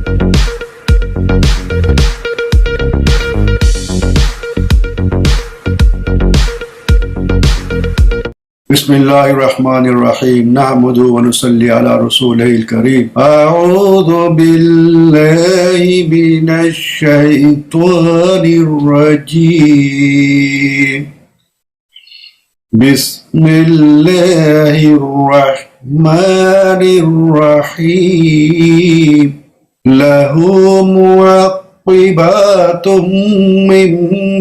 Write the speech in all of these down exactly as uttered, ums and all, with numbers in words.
بسم الله الرحمن الرحيم. نحمده ونصلي على رسوله الكريم. أعوذ بالله من الشيطان الرجيم. بسم الله الرحمن الرحيم. له معقبات من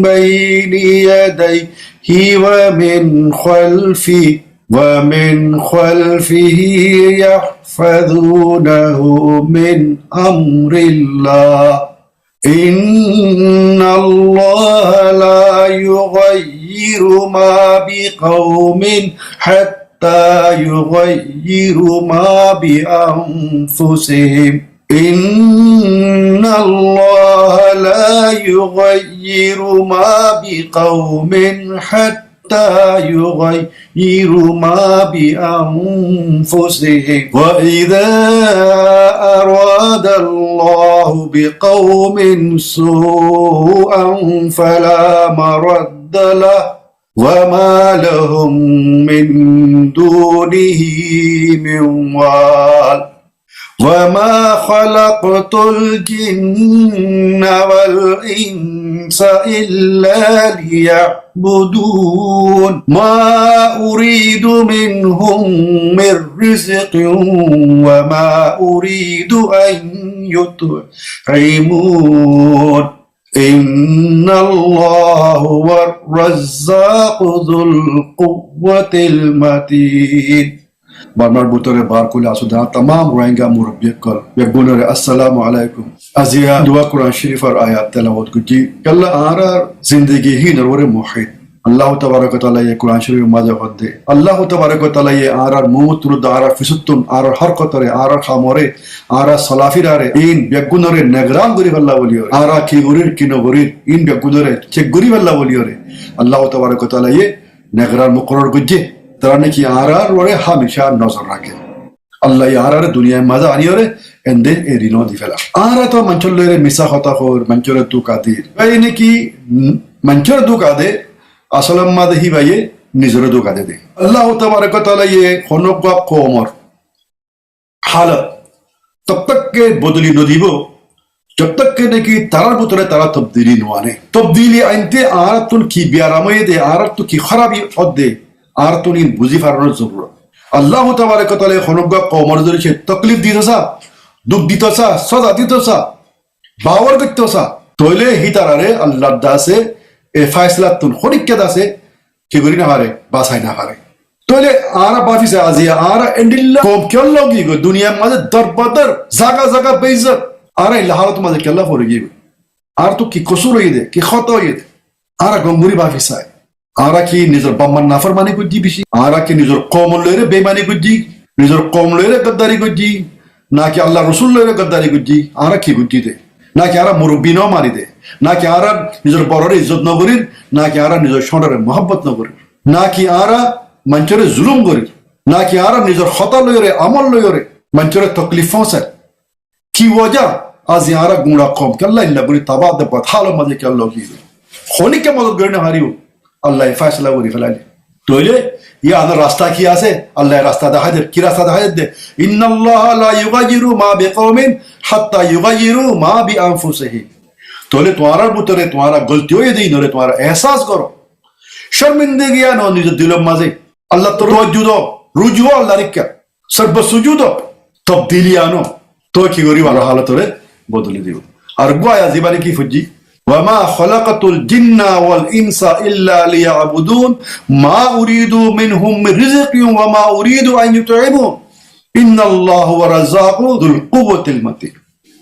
بين يديه ومن خلفه، ومن خلفه يحفظونه من أمر الله. إن الله لا يغير ما بقوم حتى يغيروا ما بأنفسهم. إن الله لا يغير ما بقوم حتى يغيروا ما بأنفسهم. وإذا أراد الله بقوم سوءا فلا مرد له وما لهم من دونه من وال. وما خلقت الجن والإنس إلا ليعبدون. ما أريد منهم من رزق وما أريد أن يطعمون. إن الله هو الرزاق ذو القوة المتين. Bormar bútore bar kule asóde tamam Rohingya murobbi ókkol, beggúnore assalamu alaikum. Aziya duwa Kuran Shorifor ayat telawot goijjí. Kiyólla añárar zindigi hínor uore muhit. Allahu tabaraka wa taalaye Kuran Shorifor maze hoódde, Allahu tabaraka wa taalaye añárar muúttun, añárar fisóttun, añárar horkotore, añárar hamore, añárar solafirare, iín beggúnore negeran gorí fella bóli yóre. Añára ki gorír, ki nogorír, iín beggúnore cek gorí fella bóli yóre Allahu tabaraka wa taalaye negeran mukorror goijjé. Tará niki añárar uore hámica nozor raké. Allaye añárare duniyair maze aníyore ende eri no di fela. Añára to maincór loiyóre misá hotá hoóir, maincóre duka dir. Íbaye niki, mm, maincóre duka de, asolor maze híbaye nizore duka de de. Allahu tabaraka wa taalaye honó uggwá koumor halot tottókke bodoli no dibo, jottókke niki tarár bútore tará tobdili no ane. Tobdili ainte añárattún ki biyaram óiye de, añárattún ki hórabi ódde, añárattún iín buzí faronor zorurot. Allahu tabaraka wa taalaye honó uggwá koumore zodi se toklif dito sa, duk dito sa, soza dito sa, bawar goitto sa, tóile hítarare Allar dase e faisalattún honikka dase ki gorí no fare, basai no fare. Tóile añára báfi sai aziya añára endilla koum kiyólla giyói, duniyair maze dor bodor, zaga zaga beizzot, añára endilla halot maze kiyólla fori giyói? Añárattú ki kosur óiye de, ki hotá óiye de? Añára gom gorí báfi sai. Añára ki nizor bafmar naformani goijjí beci? Añára ki nizor koum loiyóre beimani goijjí? Nizor koum loiyóre goddari goijjí? Naki Allar Rosul loiyóre goddari goijjí? Añára ki goijjí de? Naki añára murobbi no mani de? Naki añára nizor borore izzot no gorír? Naki añára nizor cóñçore muhabbot no gorír? Naki añára maincóre zulum gorír? Naki añára nizor hotá loiyóre, amol loiyóre maincóre toklif foóñsair? Ki woja azi añára guñça koum kiyólla endilla gorí tabah de, bad halor maze kiyólla giyói? Honikka modot gorí no faribo, Allaye faisala gorí felaile. Tóile yián or rasta ki asé? Allaye rasta dahái der. Ki rasta dahái der de? إن الله لا يغير ما بقوم حتى يغيروا ما بأنفسهم. Tóile tuáñrar bútore tuáñra golti óiye de inore tuáñra ehsas goró. Cormindegi ano nizor dilor maze. Allar torfé tawajju do, ruju ó Allar ikká. Sorbo suju do, tobdili ano. Toi ki goríba? Añárar halotore bodoli dibo. Ar uggwá ayat zibá niki foijjí, وما خلقت الجن والإنس إلا ليعبدون ما أريد منهم من رزق وما أريد أن يطعمون إن الله هو الرزاق ذو القوة المتين.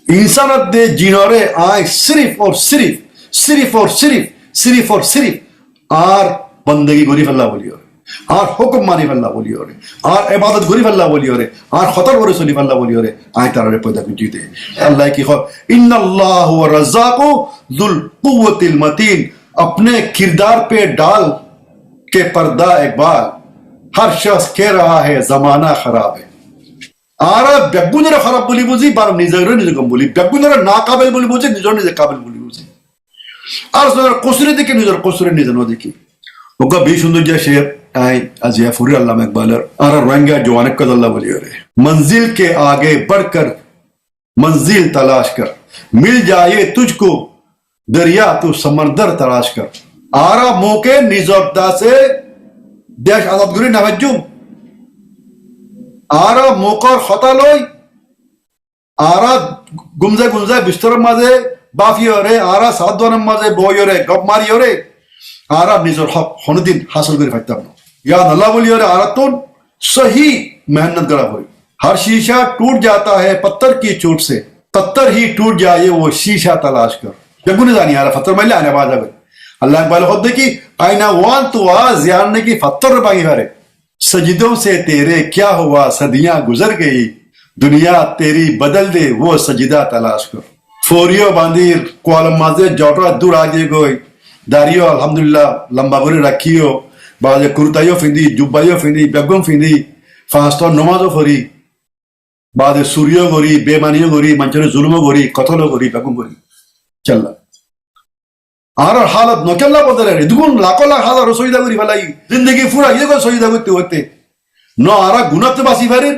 Insán edde jinore añí sirif or sirif, sirif or sirif, sirif or sirif añár bondegi gorí fella bóli yóre, añár hókum mani fella bóli yóre, añár ebadot gorí fella bóli yóre, añár hotar uore soli fella bóli yóre añí tarare foida goijjí de. Allaye ki hoó? إن الله هو الرزاق ذو القوة المتين. اپنے کردار پہ ڈال کے پردہ اقبال، ہر شخص کہہ رہا ہے زمانہ خراب ہے۔ Añára beggúnore hóraf buli buzí, bar nizoré nize gom buli, beggúnore nakabel buli buzí, nizoré nize kabel buli buzí. Ar nizor kosúre dekí, nizor kosúre nize no dekí. Uggwá beci cúndor cer añí aijja forir Allama Ikbalor, añára Rohingya juwan ókkol olla buli ore, منزل کے آگے بڑھ کر منزل تلاش کر، مل جائے تجھ کو دریا تو سمندر تلاش کر۔ Añára mouke nizor dase dec azad gorí no faijjum. Añára moukor hotá loi, añára gúmzai gúmzai bistoror mazé báfi ore, añára saáduanor mazé boi ore, gop mari ore, añára nizor hók honodin hásil gorí faittam no. Yián Allah buli ore añárattún sóhi mehénnot gorá foribó. ہر شیشہ ٹوٹ جاتا ہے پتھر کی چوٹ سے، پتھر ہی ٹوٹ جائے وہ شیشہ تلاش کر۔ Beggúne zani añára fottór maille aina báñgi zaibo. Allama Ikbale hoódde ki, aina uán tuwa ziyán niki fottór báñgi fare. سجدوں سے تیرے کیا ہوا، صدیاں گزر گئی، دنیا تیری بدل دے وہ سجدہ تلاش کر۔ Fori yó bañdir, kualor mazé zoçó eddur aái giyói, dari yó alhamdulillah lamba gorí rakí yó, baade kurta yó findi, jubba yó findi, beggún findi, fañs wokto nomaz ó fori, baade suri yó gorí, bemani yó gorí, maincóre zulum ó gorí, kotol ó gorí, beggún gorí. Kiyólla? Añárar halot no kiyólla bodoler, edún lakó lak házaro sóida gorí félai, zindigi fura yó gorí sóida goitté goitté. No añára gunáttú basi farir,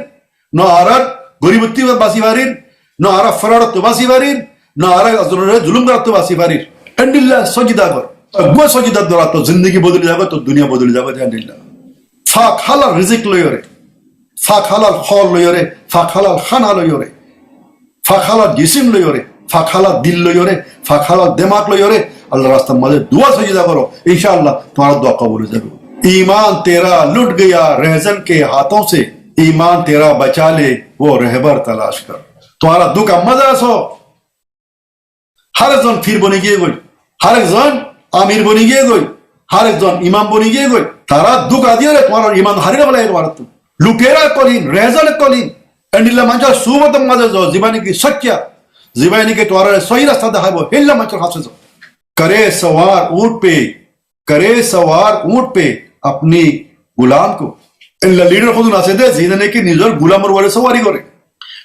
no añára goribottú basi farir, no añára feradottú basi farir, no añára ekzonoré zulum gorattú basi farir. Endilla sóida gor. Uggwá sóidar duara tor zindigi bodoli zaibo, tor duniya bodoli zaibo de endilla. Fak halal rizik loiyóre, fak halal hól loiyóre, fak halal hána loiyóre, fak halal jisim loiyóre, fak halal dil loiyóre, fak halal demak loiyóre, Allar rastar mazé duwa sóida goró, incá Allah tuáñrar duwa kobul ói zaibo. ایمان تیرا لٹ گیا رہزن کے ہاتھوں سے، ایمان تیرا بچا لے وہ رہبر تلاش کر۔ Tuáñra dúkar mazé asó, hár ekzon fir boni giyé goi, hár ekzon amir boni giyé goi, hár ekzon imam boni giyé goi. Tará dúka diyóre tuáñrar iman hári no félaiye tuáñrattú. Lutera ókkol ín, rehzan ókkol ín. Endilla maincór suhbotor mazé zo, zibá niki sócca, zibá niki tuáñrare sóhi rasta dahaibo, héndilla maincór hañse zo. کرے سوار اونٹ پہ، کرے سوار اونٹ پہ اپنے غلام کو۔ Endilla lidar hodún asé de, ziíne niki nizor gulamor uore suwari gore,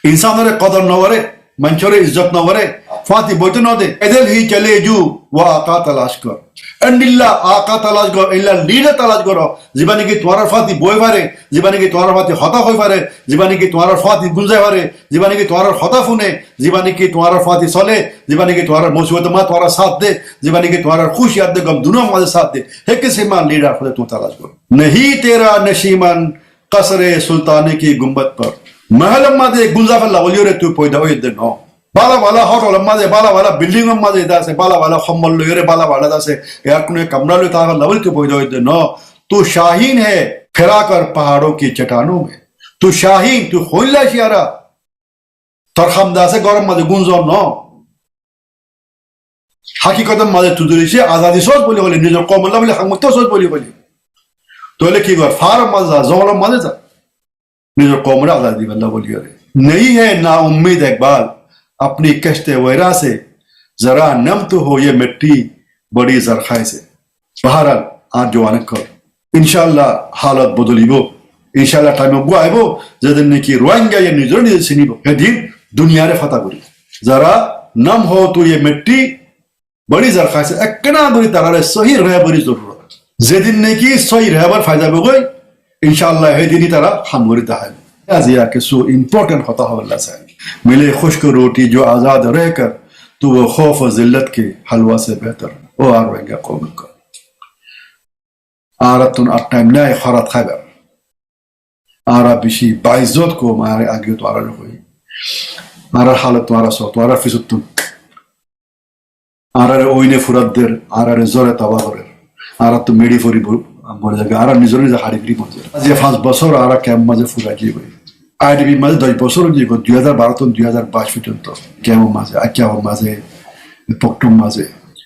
insanore kodor no gore, maincóre izzot no gore, fáñti boito no de, pedal hi chale ju, wo aka talash kor. Endilla aka talash gor, endilla lidar talash goro, zibá niki tuáñrar fáñti boi fare, zibá niki tuáñrar fáñti hotá hoi fare, zibá niki tuáñrar fáñti gúmzai fare, zibá niki tuáñrar hotá fune, zibá niki tuáñrar fáñti sole, zibá niki tuáñrar musibotor mazé tuáñrar sát de, zibá niki tuáñrar kúci ar de gom duniyar mazé sát de, hé kisimor lidar hole tuñí talash goro. نہیں تیرا نشیمن قصر سلطانی کی گنبد پر۔ Mehelor mazé gúmzai fela bóli ore tui foida óiye de no. Bála bála hotelor mazé, bála bála bildingor mazé de asé, bála bála hombol loiyóre, bála bála de asé, air condition kamra loi táka fela bóli tui foida óiye de no. تو شاہین ہے پھرا کر پہاڑوں کی چٹانوں میں۔ تو شاہین, tui hoilla ciyara. Tor ham de asé góror mazé gúmzon no. Hakikotor mazé tui zodi se azadi sos bóli hoile, nizor koumolla bóli ham goittó sos bóli hoile, tóile ki gor? Faáror mazé za, zongolor mazé za. Nizor koumore azadi dibálla bóli ore. نہیں ہے ناامید اقبال اپنی کشت ویراں سے، ذرا نم تو ہو یہ مٹی بڑی زرخائی سے۔ Baháral, añár juwan ókkol, incá Allah halot bodolibo. Incá Allah thaim uggwá aibo, zedin niki Ruáingaye nizore nize sinibo, hédin duniyare fata goribo. ذرا نم ہو تو یہ مٹی بڑی زرخائی سے، ekkena gori tarare sóhi rehbari zorurot. Zedin niki sóhi rehbar fai zaibo goi, incá Allah, hédin i tara ham gori dahaibo. Aijja kessú important hotá hoibar lasai. ملے خشک روٹی جو آزاد رہ کر، تو وہ خوف و ذلت کے حلوا سے بہتر۔ Ó añár Ruáinga koum ókkol, añárattún ar thaim nai hórat háibar. Añára beci baizzot koum, añára age tuáñrare hoi. Añárar halot tuáñra só, tuáñrar fisottún. Añárare óine furat der, añárare zore taba gorer. Añárattú meçi fori bo-, mori zar, añára nizore nize hári firi mori zar. Aijja fañs bosór añára kemp mazé furai giyói. I D P mazé doc bosór ói giyói, dui házar baró tún dui házar baic foijjonto. Kemp mazé, Akyafor mazé, Poktum mazé.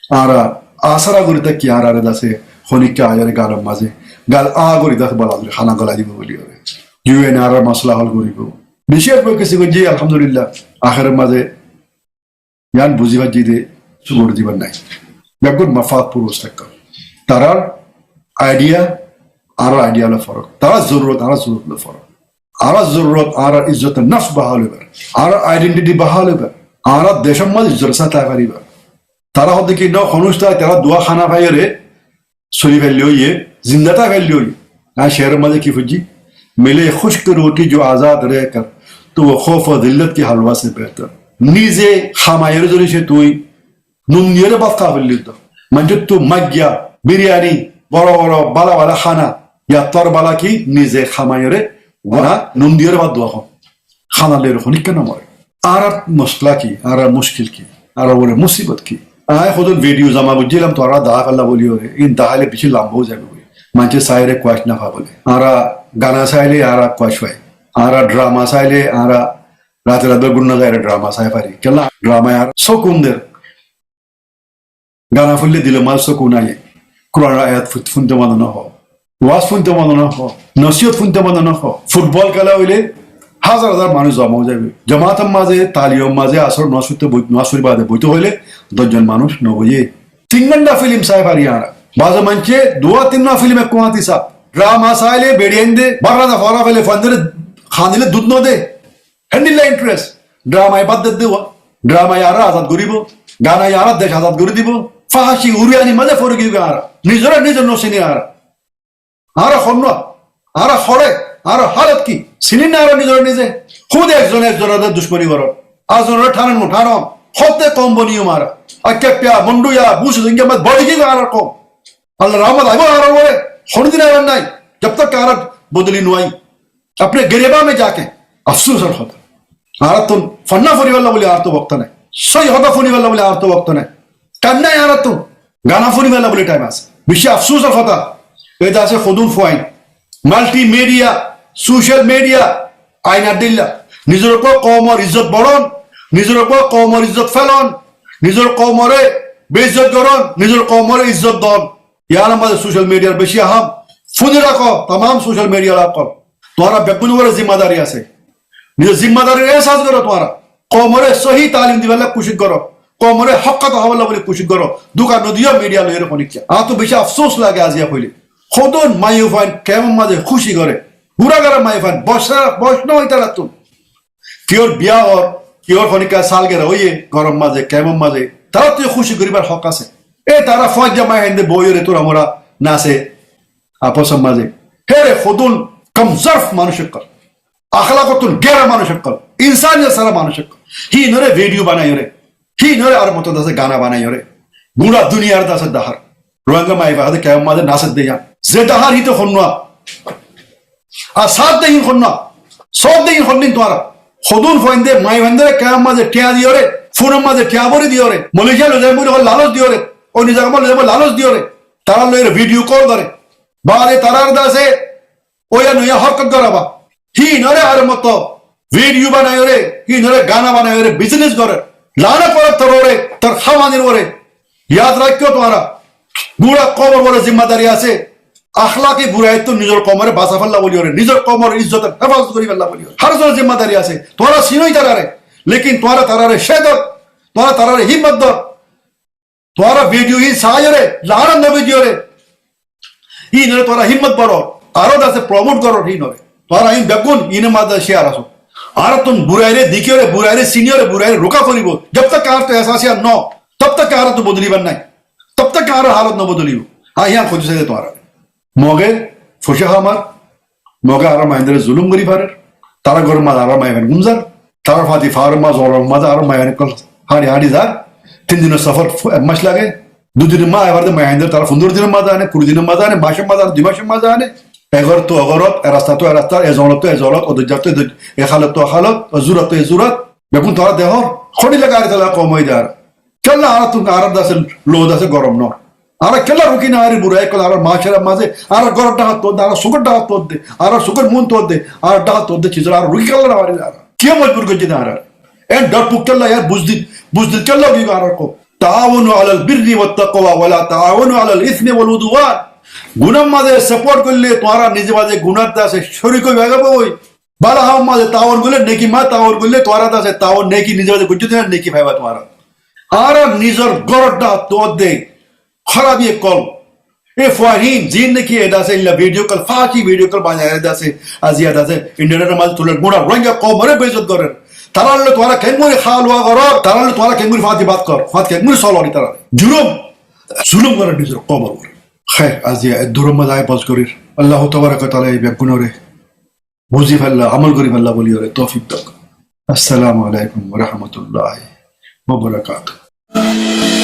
Añára asara gori táki, añárare de asé honikka aiyóre galor mazé, gal a gori de asé bala gori hána golai dibo buli ore. U N añárar masala hól goribo. Beci advocacy goijjí, alhamdulillah. Ahér mazé yián buzi faijjí de, kessú gori dibar nai. Beggún mafad purus tákka. Tarar idea, añárar idea loi forók. Tarar zorurot, añárar zorurot loi forók. Añárar zorurot, añárar izzot-e nafs bahal óibar. Añárar identity bahal óibar. Añára decór mazé izzot sáñte táki faribar. Tará hoódde ki, no, honó ustad, tará duwa hána faiyóre sóri faillé óiye, zinda táki faillé óiye. Añí cér mazé ki foijjí? ملے خشک روٹی جو آزاد رہ کر، تو وہ خوف و ذلت کی حلوا سے بہتر۔ Nize hamaiyóre zodi se tui nun diyóre bát hái faillé to, maincóttu maggiya, biriyani, boro boro bála bála hána, yattu bála ki nize hamaiyóre wara nun diyóre bát duwa hó. Hána loi honikka no more. Añárar mosla ki, añárar muckil ki, añárar uore musibot ki? Añí hodún video zoma goijjílam, tuáñra dahá fella buli óre, in daháile beci lamba ói zaibo goi. Maincé saiyóre kuac no fa bóle. Añára gana sailé añára kuac fai. Añára drama sailé añára rate rate gunna zaire drama sai fari. Kiyólla drama añára sukun der. Gana fúnile dilor mazé sukun aiyé. Kuranor ayat fú-, fúnte mone no hoó. Waz fúnte mone no hoó. Nosiyot fúnte mone no hoó. Futbol kéla óile házar házar manúic zoma ói zaibo. Jomator mazé, talimor mazé, asor nomaz foitto boi-, nomaz fori bade boito hoile doc zon manúic no boiye. Tin gonta filim sai fari añára. Baze maincé duwa tin gonta filim ekku hati sa. Drama saile beçiyainde barra da fora fele fandere handile dud no de. Héndilla interest. Drama ye bad de dibo. Drama ye añára azad goribo. Gana ye añára dec azad gori dibo. Fahaci uriyani mazé fori giyói añára. Nizore nize no sini añára. Añára honnúa, añára hoçé, añára halot ki? Sini na añára nizore nize. Húde ekzone ekzonor ducmoni goron. Ekzonore thanon, thanon. Hotte koum boni añára. Akka piya, monduya, busi dungiya mat bodi ki añárar koum. Allar rahmot aibo añárar uore. Honodin aibar nai. Jab tak añára bodoli no ai. اپنے گریباں میں جا کے افسوس اور خطا۔ Añárattún fanna furibálla buli añárattu bokta nai. Sói hotá furibálla buli añárattu bokta nai. Taim nai añárattú. Gana furibálla buli taim asé. Beci afsús or hotá. Ede asé hodún fuain. Multimedia, social media, ain addilla. Nizor uggwá koumor izzot boron, nizor uggwá koumor izzot felon, nizor koumore beizzot goron, nizor koumore izzot don. Yián or mazé social mediar beci aham. Funi rakó, tamam social mediar ókkol. Tuáñra beggún uore zimmadari asé. Nizor zimmadarir ehsas goró tuáñra. Koumore sóhi talim dibálla kucíc goró. Koumore hók hotá hoibálla buli kucíc goró. Duka no diyó media loiyóre honikka. Añáttu beci afsús lage aziya hoilé. Hodún maiyafuain kemor mazé kúci goré. Gura gura maiyafuain boc sára, boc no ói tarattú. Kiyór biya ór, kiyór honikka salgera óiye, goror mazé, kemor mazé. Tarattú kúci goríbar hók asé. E tará foijja maiyafuainde boiyóre tura mura nasé. Afosor mazé. Hére hodún komzorf manúic ókkol. Akhlakottún gera manúic ókkol, insaniyot sára manúic ókkol. Híinore video banaiyóre, híinore ar moto dase gana banaiyóre, gura duniyar dase dahár. Rohingya maiyafuain kemor mazé naser de yián. Ze dahár híte honnúa. Ar sar de hín honnúa. Sar de hín honnúa tuáñra. Hodún fuainde maiyafuaindore kemor mazé thiañ diyóre, funor mazé thiañ bóri diyóre, Malaysia loi zaiyum buli hoó laloc diyóre, oinno zaga loi zaiyum buli laloc diyóre, tará loiyóre video call gore. Baade tarár dase Óiya noiya horkot goraba. Híinore ar moto video banaiyóre, híinore gana banaiyóre business gorer. Lanot forer tor uore, tor hámanir uore. Yad raikkó tuáñra. Gura koumor uore zimmadari asé. Akhlaki buraittu nizor koumore basa falla buliyóre, nizor koumor izzotor hefazot gori falla buliyóre. Har zonor zimmadari asé. Tuáñra sinó tarare. Lekin tuáñra tarare cé dor, tuáñra tarare himmot dor. Tuáñra video hín saiyóre, lanot no bejiyóre. Híinore tuáñra himmot baro, aró dase promote goró híinore. Tuáñra híin beggún híinor mazé share asó. Añárattún buraire dekíyore, buraire siniyóre, buraire ruka foribo. Jab tak añárattú ehsas yián no, tab tak añárattú bodolibar nai. Tab tak añárar halot no bodolibo. Añí yián hoitó sai de tuáñra. Moge foicá hamar, Moge añárar maiyafuaindore zulum gorí farer. Tará goror mazé añárar maiyafuain gúm zar. Tarár fati faáror mazé, zoror mazé añárar maiyafuain ókkol hañçi hañçi zar. Tin dinor sofór fu-, ek mac lage. Dui dinor mazé aibar de maiyafuaindore tará fundoro dinor mazé ane, kuri dinor mazé ane, macor mazé ane, dui macor mazé ane. E górottu o górot, e rastattú e rastat, e zongolottú e zongolot, o doijjattú e doijjat, e hálottú o hálot, o zurattú e zurat. Beggún tuáñra dehór, hondilla gari tola koum óiye de añára. Kiyólla añárattú, añárar dase lou dase gorom no. Añára kiyólla ruki no farir burai ókkol añárar macarar mazé, añárar góror dhákot tuwar de, añárar sukor dhákot tuwar de, añárar sukor mun tuwar de, añárar dhákot tuwar de, cizor añára ruki kiyólla no farir añára. Kiyé mojbur goijjé de añárar? En dhottpuk kiyólla, en buzdil, buzdil kiyólla óiye añárar koum? تعاونوا على البر والتقوى ولا تعاونوا على الإثم والعدوان. Gunár mazé support goille tuáñra nize mazé gunár dase corik óiba goi. Bála ham mazé taawon goille, neki mazé taawon goille, tuáñra dase taawon, neki nize mazé goijjó de, neki faiba tuáñra. Añára nizor góror dhákot tuwar de hárabi ókkol, E fuain, ziín niki ede asé, illa video call, fáki video call banai ede asé, aijja ede asé, internet or maze tuler, gura Rohingya koumore beijjot gorer. Tarar loi tuáñra kengori háwa luwa goror, tarar loi tuáñra kengori fáti bat gor, fáti kengori solor itarare. Jurum, zulum gorer nizor koumor uore. Khair, aijja e duror maze ai bos gorir. Allah tabaraka wa taala e beggúnore buzi falla, amol gori falla buli ore toufik dok. Assalamu alaikum wa rahmatullahi wa barakatuhu.